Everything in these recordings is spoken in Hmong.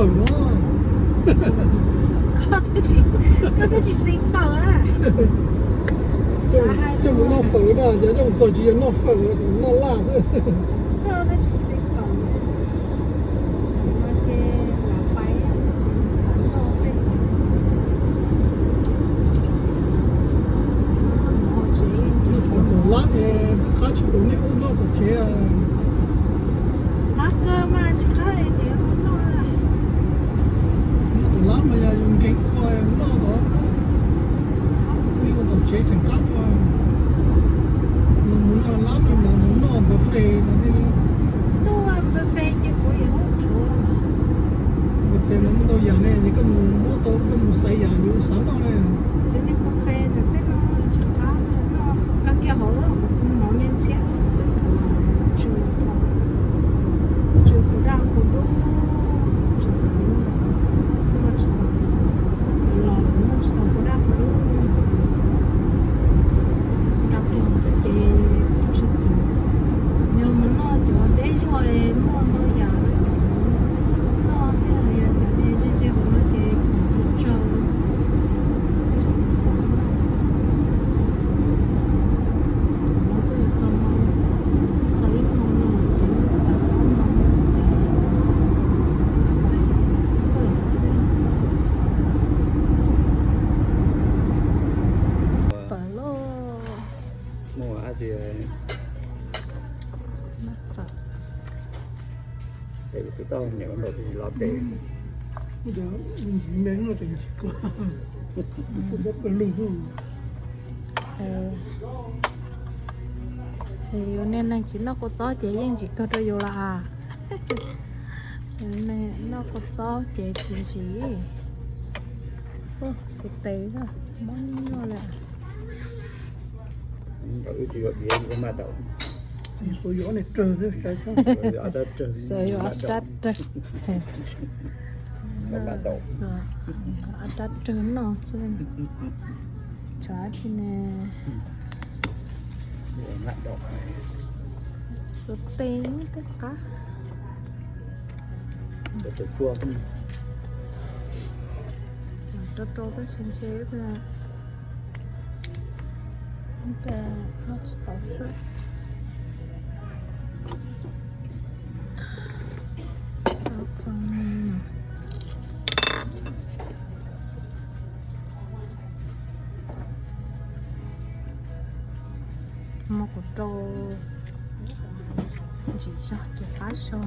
Fawm no. Koj twb tsis xeev fawm a. Coj mus noj fawm na, coj mus txog tsis yog noj fawm, noj laj xwb. Koj twb tsis xeev fawm. Ces lam pais, xav noj tej noj fawm tom lab es twb qab tsis pom nej ua noj tom tsev. Qab kawg mas tsis qab es niam ua noj. Noj tom lab mas yog yus nkees ua noj tod, nej ua tom tsev tseem qab dua. Mus noj lab no mas mus noj buffet no thiaj li. Tuaj buffet ces kuv yuav ua rhuav. Buffet mas muaj ntau yam ne, ces koj mus muab tau koj mus xaiv yam yus xav noj ne. Cov niag buffet ntawm tej no tsis qab noj, koj kiag hauv kuv hnov niag ntxhiab twb rhuav tsw, tsw kuv daj kuv dub, tsis xav noj, noj tsis tau, los noj tsis tau kuv daj kuv dub. Koj kiag hauv ces kuv tsw, yog mus noj cov deb zog es muaj ntau yam no ces kuv noj thiab, yog cov niag ze ze hauv no ces kuv tsw tsawg, tsis xav noj. Thaum no twb yuav txog hmo, txog ib hmo no ces noj tas ob hmo ces pais kawm xwb. Pawg lauj. Tes kuv tau niam los tes. Yus niag neeg tsis noj kua txob ces yeej tsis tuag rau yus los as. Noj kua txob ces tsis ntsim. Xu tes mob nyuaj li. Xav yuav ob rab rawg, ob rab rawg noj xwb. Tshav tsis ne. Xu tes tej qab. Rau rau tab sis ntshe noj tsis tau xwb. Muab kuv rau ntsim zog ces qab zog.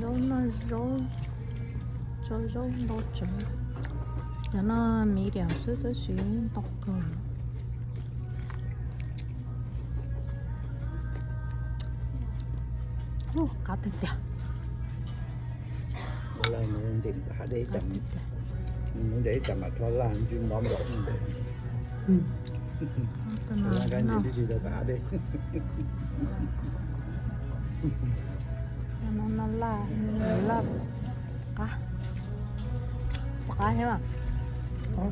Zaub noj zaub, tso zaub ntau tsawv. Cov no medium xwb tab sis ntau kawg. Qab tiag tiag. Noj laj, laj qab, qab heev, qab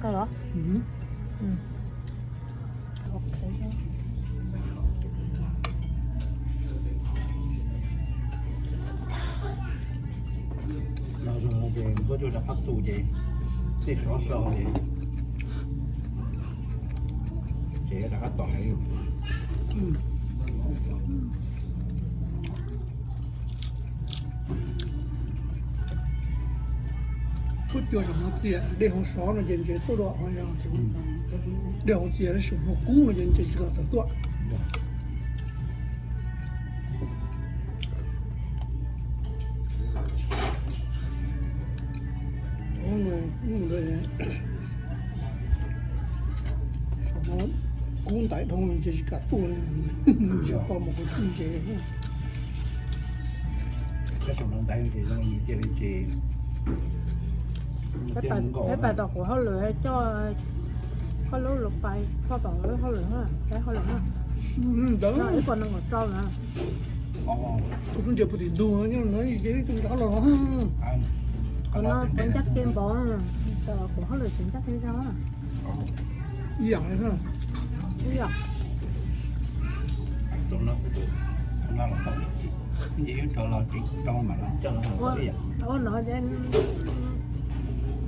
kawg los. Los zoo no ces muab coj rau qab tu ces tej sov so ces ces rov qab tom heev. Kub cua saum no txias, dej hauv sov no ces ntses tuaj dua, dej hauv txias saum no kub no ces ntses tsis kam tawm tuaj. Kub ntais dhau ntses tsis kam tuaj li, tsis tau mus kuv txij ntses. Saum no ntais ces zoo li cia li ces peb pais tom kuv hauj lwm coj koj lub lus fais koj tom lub hauj lwm, peb hauj lwm na. Ib puas nees nkaum rau na. Kuv twb ntsia puag tim ntug nyob no ces ib tug nrov los. Qhov no puas ncaj qia npaum, kuv hauj lwm tseem ncaj qia zog. Ib yam li, ib yam. Ua no ces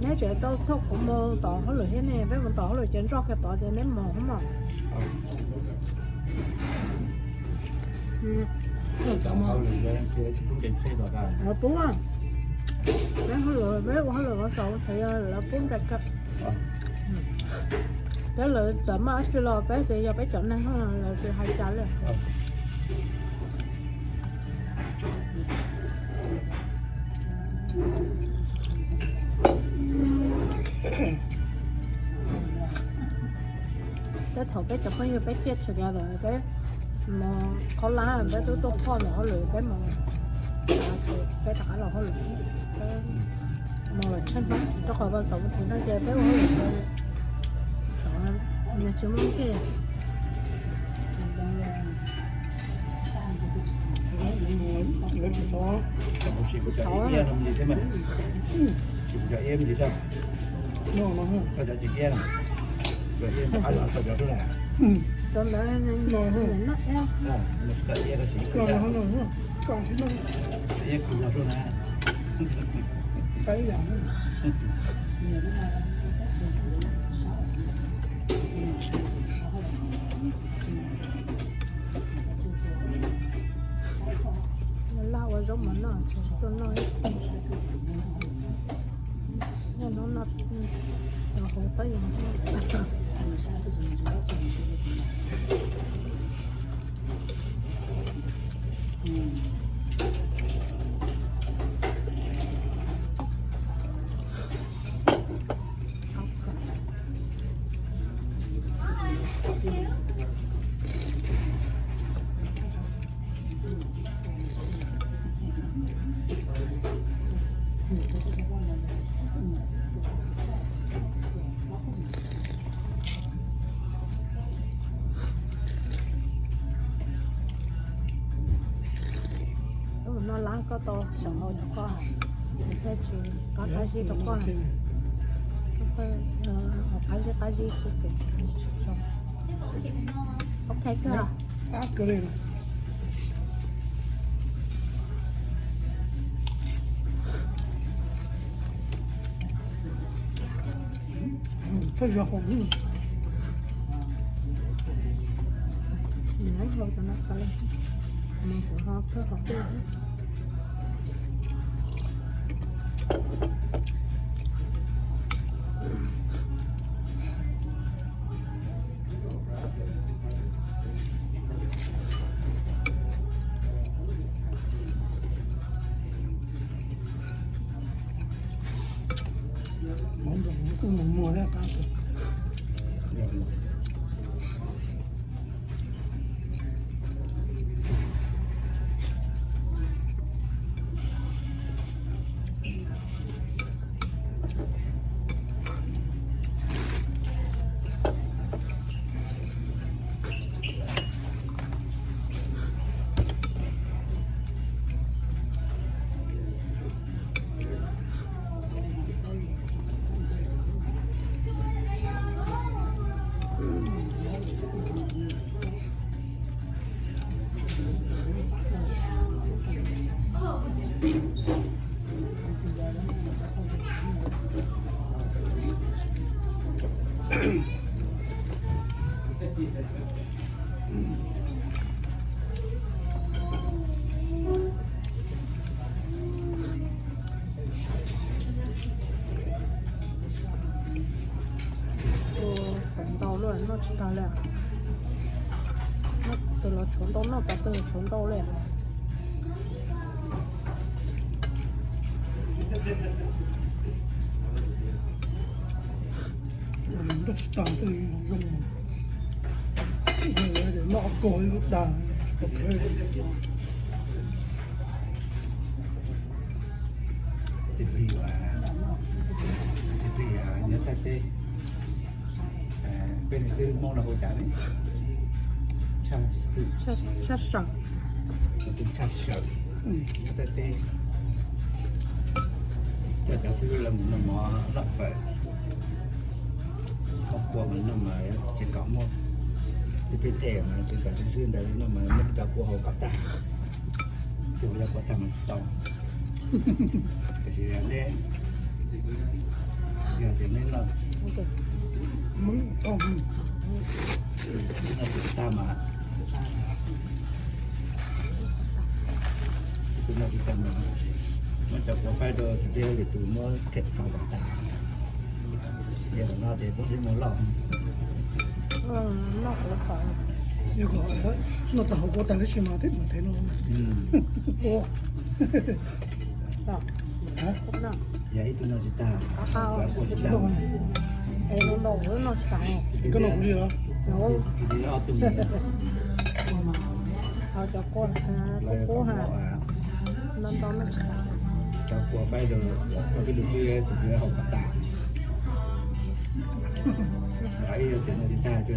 neb tseem tau thauj kuv mus tom hauj lwm thiab ne, peb mus tom hauj lwm ces nroj kiag tod ces neb mus hauv mas. Lawv pub, peb hauj lwm, peb ua hauj lwm ua saum ces lawv pub nra kawg. Peb lawv txawm maj dab tsi los peb tias yog peb cov neeg lawv tsis hais cas li. Peb thaum peb cov phooj ywg peb ciaj together peb mus khaub lab peb twb tuaj phoj ntawm hauj lwm peb mus, peb rov qab los hauj lwm, peb mus lawm tsheej hnub rau qhov vas xaum mus tim no ces peb ua hauj lwm, nws tsis muaj kev. Laj ua zaub mov noj, tuaj noj ib tug. Hnub no cov hauv pab yog Ub, no lab koj tau xyov hau rau koj, thiaj tsis qab qab zib rau koj. Qab zib qab zib xwb ces ok kawg. Thawj zaug hauv. Mov nplog kuj mus muag thiab qab. Tus los tshuav ntau noj, tus los tshuav ntau noj, tus los tshuav ntau li. Noj tsis tag tej zoo, noj kawg ib lub dag. Txiv plig, txiv plig nyob Thaib teb, peb niag txiv Hmoob no hu cas ne? Tshaj xeem. Tus tshaj sawm, nyob Thaib teb, coj cov xib hwb los mus noj mov noj fawm, koj kua mas noj mas ces kom muaj, ces peb tej mas ces kom cov xib hwb ntawd noj mas muab cov kua hauv kom tag, ces ua cov kua tag mas tsis tau. Tiam sis neb, yog tias neb noj, noj tsis tag mas, tus noj tsis tag mas muab cov kua faib rau tus dej, tus muab khem kom kom tas. Yog no ces poob siab mus loj. Noj tag hauv kua tag tib si mas thiaj mam thev no. Yog ib tug noj tsis tag, kua tsis tag. Koj noj kuv li los? Ob tug. Cov kua, kua qub ha, noj ntau noj tsis tag. Cov kua faib rau ob peb tus twb tus twb haus kom tas. Ib yog tias noj tsis tag,